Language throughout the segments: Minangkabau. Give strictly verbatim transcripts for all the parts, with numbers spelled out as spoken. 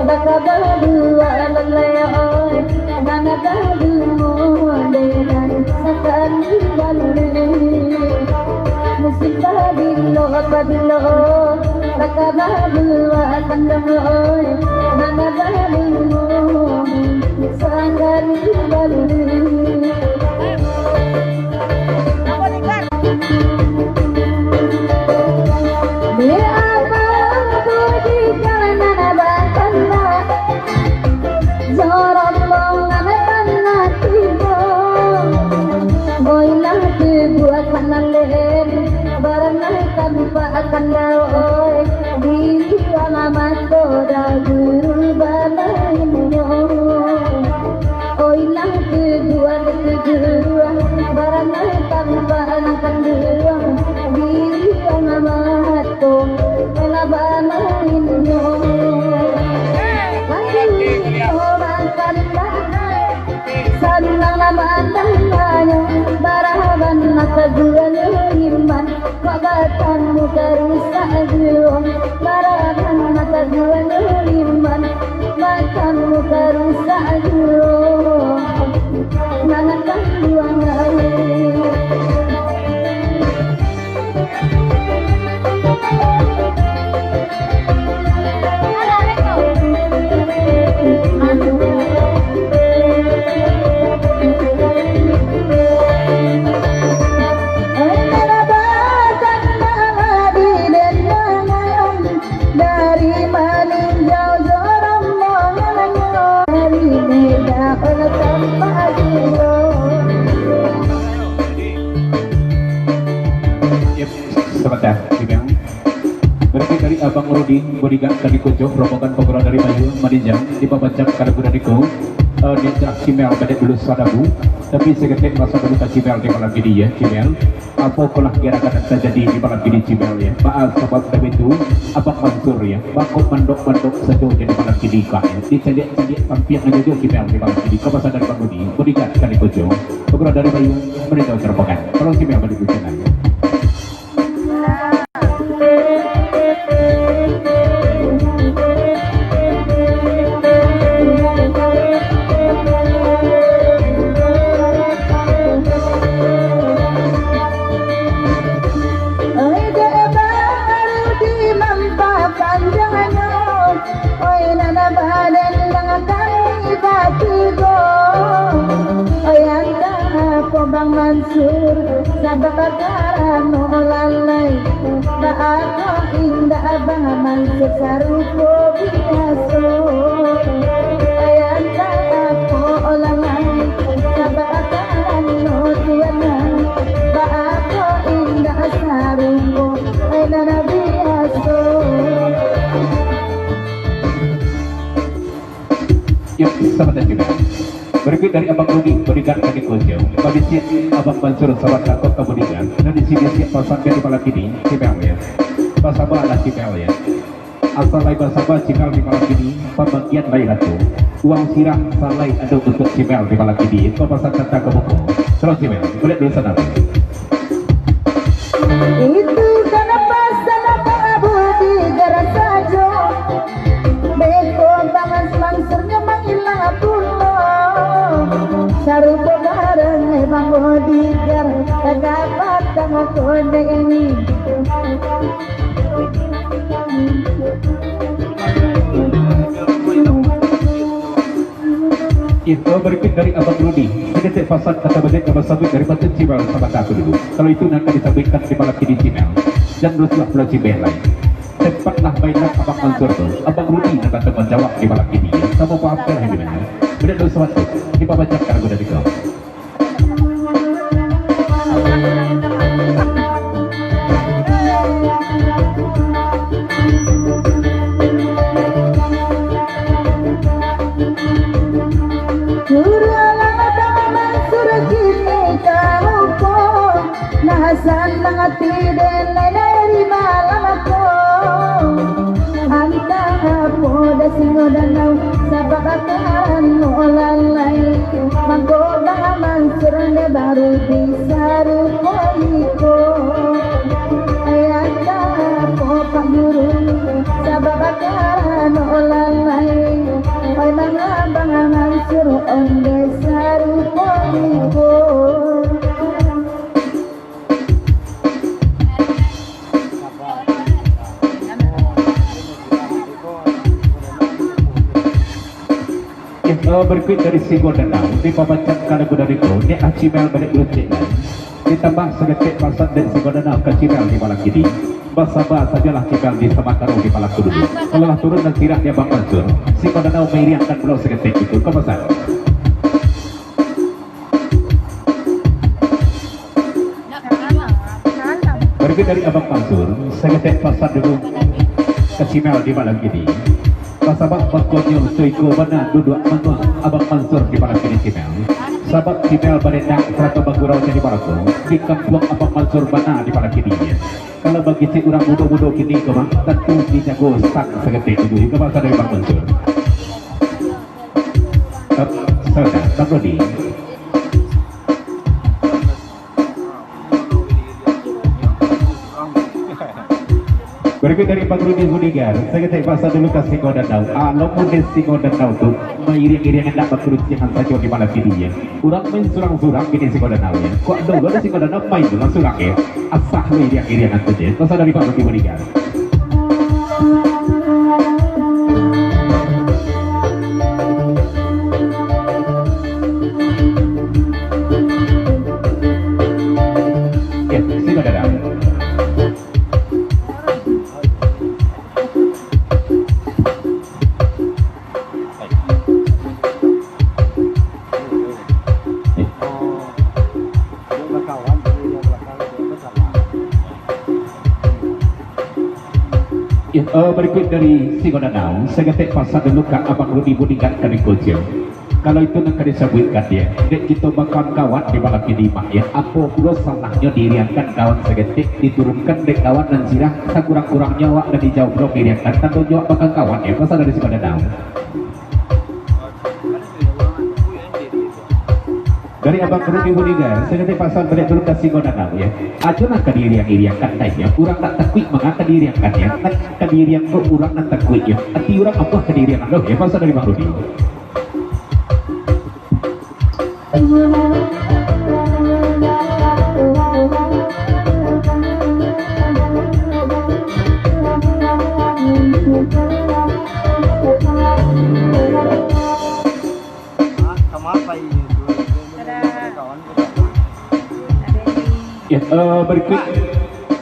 Baka baduo lalai oi, nan ado duo denan sakali balun. Musim pabilo, pabilo, baka baduo kandang oi, nan ado duo sakali balun. Di abang budi kalanan batanda, jo rombongan tanah tibo. Oilah kebuah kanalen, baranai tanpa kandau, oi, di ruang mato dah guru bamainnyo. Oilah kebuah, kebuah, baranai tanpa kanduang, di ruang mato lah bamainnyo. Laki orang kandang, sanang lah mandanganyo, baraban mata guanyo iman. Kok batamu ka rusak juo, marahan mata juo liman, batamu ka rusak juo, mangatang buang laut. Yep, sabanta, Jimel. Barikut dari Abang Rudi, bodyguard Kandiko Jo, rombongan pangurus dari Mayu, Maninjau, di babacam ka lagu Kandiko. Eh, ninja Jimel, baliak dulu sadabu. Tapi saketek masa dulu ka Jimel di malam kini, yo, Jimel. Apo kolah gerakan nan tajadi di malam kini, Jimel, yo? Baa sabab baitu, Abang Mansur, yo, bako mandok-mandok sajo di malam kini, Kak, yo? Dicaliak-caliak sampiang ajo jo, Jimel, di malam kini. Ka pasan dari Bang Rudi, bodyguard Kandiko Jo. Pangurus dari Mayu, Maninjau, rombongan. Tolong Jimel baliak dulu, Jimel. Oi, dek baru di mampapanjangnyo. Oi, nan badendang kami batigo. Oi, antah apo Bang Mansur, sabab karano lalai. Baa kok indak Bang Mansur sarupo biaso? Oi, antah apo lalai, sabab karano tuanang. Baa kok indak sarupo, oi, nan biaso? Yuk, sabanta Jimel. Barikut dari Abang Rudi, bodyguard Kandiko Jo. Babisiak Abang Mansur sabanta kok ka bodyguard. Nan di sini siap pasan di malam kini, Jimel, yo. Basabalah, Jimel, yo. Asa lai basaba, Jimel, di malam kini, pambagian lai rato. Uang sirah salai ado untuak Jimel di malam kini. Bapasan tantang ka buko. Salam, Jimel. Baliak dulu sadabu. Itu kan pasan Abang Rudi Gar sajo. Beko Bang Mansurnyo mangilak pulo. Sarupo barang Bang Rudi Gar, tagak batang konek ini. Itu barikut dari Abang Rudi. Saketek pasan kata bajik ka basabuik dari Patut Jimel sabanta tu dulu. Kalau itu nan ka disabuikkan di malam kini, Jimel. Jan rusuah pulo Jimel lai. Sempatlah mainan Abang Mansur tu. Abang Rudi nan batangguang jawab di malam kini. Samo paham kan, Jimel? Baliak dulu sabanta. Kita bacakan lagu dari kau. Guru alam Abang Mansur kini ka rupo, nah sanang ati den lai dari malam ko. Antah apo dah singo danau, sabab karano lalai. Mangko Bang Mansur nde baru bisa rupo iko. Antah apo Pak Guru, sabab karano lalai. Eh, berikuik dari Singo Danau, di pabacaan ka lagu dari ko, ni ah Cimel baliak balucik lai. Ditambah saketek pasan dari Singo Danau ka Cimel di malam kini. Basaba sajolah Cimel di Samakaro di malam ko dulu. Kalau lah turun nan sirah di Abang Mansur, Singo Danau mairiangkan pulo saketek itu. Ka pasan. Barikuik dari Abang Mansur, saketek pasan dulu ka Cimel di malam kini. Basabab mangkonyo soiko bana duduak manguah Abang Mansur di malam kini, Cimel. Sabab Cimel barendang sarato bagurau di malam ko, di kampuang Abang Mansur bana di malam kini. Kalau bagicik urang mudo-mudo kini ko mah, tantu dijago stang saketek dulu. Iko pasan dari Abang Mansur. Saudara, Bang Rudi. Barikuik dari Bang Rudi Budigar, saketek pasan dulu ka Singo Danau. Alo mode Singo Danau tu, mairiang-iriang andak bakuruciangan sajo di malam kini, yo. Urang main surang-surang kini Singo Danau, yo. Kok ado lo di Singo Danau main tu lah surang, yo. Asah lo iriang-iriangan tu, yo. Pasan dari Bang Rudi Budigar. Ya, silakan, Dada. Ya, eh, barikuik dari Singo Danau, saketek pasan dulu ka Abang Rudi Budigar ka Ningko Cil. Kalau itu nan ka disabuikkan, yo, dek kito bakawan-kawan di malam kini mah, yo, apo pulo salahnyo diiriangkan kawan saketek, diturunkan dek kawan nan sirah, sakurang-kurangnyo awak nan ijau pulo mairiangkan, tandonyo awak bakawan-kawan, yo, pasan dari Singo Danau. Dari Abang Rudi Budigar, saketek pasan baliak dulu ka Singo Danau, yo. Ajo lah ka diiriang-iriangkan, dai, yo. Urang nak takuik manga ka diiriangkan, yo. Nan ka diiriang ko urang nan takuik, yo. Ati urang apo ka diiriang ado, yo. Pasan dari Bang Rudi. Ya, eh, barikuik.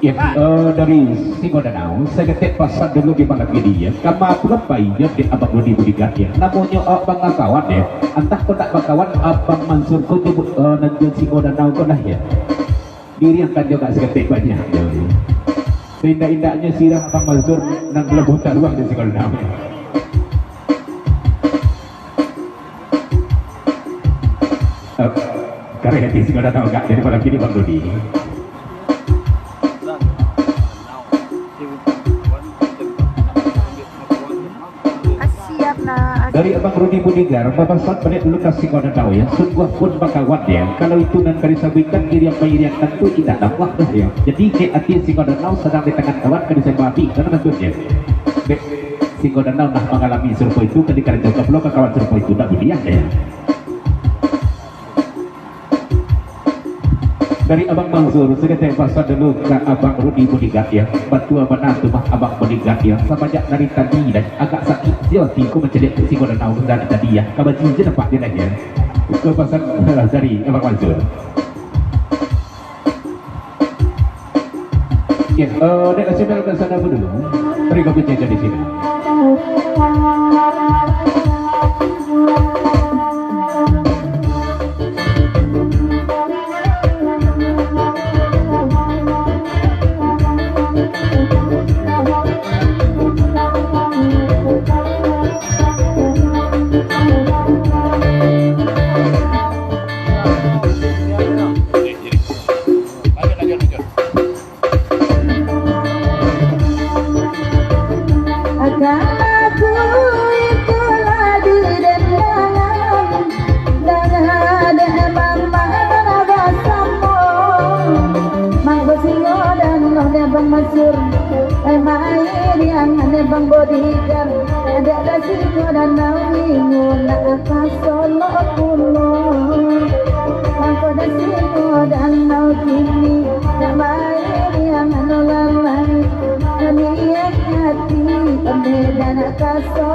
Ya, eh, dari Singo Danau, saketek pasan dulu di malam kini, yo. Kama pulo pai, yo, dek Abang Rudi Budigar, yo. Namonyo awak bakawan, yo. Antah kok nak bakawan, Abang Mansur ko jo, eh, nan jo Singo Danau ko lah, yo. Diiriangkan juo saketek banyak, yo. Saindak-indaknyo sirah Abang Mansur nan kalabuah taruah di Singo Danau. Eh, kareh ati Singo Danau gak dari malam kini, Bang Rudi. Siap, nah. Dari Abang Rudi Budigar, bapasan baliak dulu ka Singo Danau, yo. Sungguahpun bakawan, yo. Kalau itu nan ka disabuikkan, iriang-mairiang tantu indak damuah doh, yo. Jadi, dek ati Singo Danau sadang di tangan kawan, ka disembah abih, kan, maksudnyo. Dek Singo Danau nah mangalami sarupo itu, ka dikarajokan pulo ka kawan sarupo itu, ndak buliah, yo. Dari Abang Mansur, saketek pasan dulu ka Abang Rudi Budigar, yo. Batua bana tu mah Abang Budigar, yo. Samanjak dari tadi, dai, agak sakik juo ati ko mancaliak Singo Danau dari tadi, yo. Kabaji se nampak dek dai, yo. Iko pasan dari Abang Mansur. Ya, eh, dek Nasional ka sana dulu. Beri kopi jajan di sini. Akan aku itulah di dendangan, dan ada emang mana basamo. Mangko Singo Danau dek Bang Mansur, eh, mairiang dek Bang Budigar, dek Singo Danau minggu nak ka Solok pulo. Mangko dek Singo Danau kini, nak mairiang anu lalai, niat hati, pandai dan kaso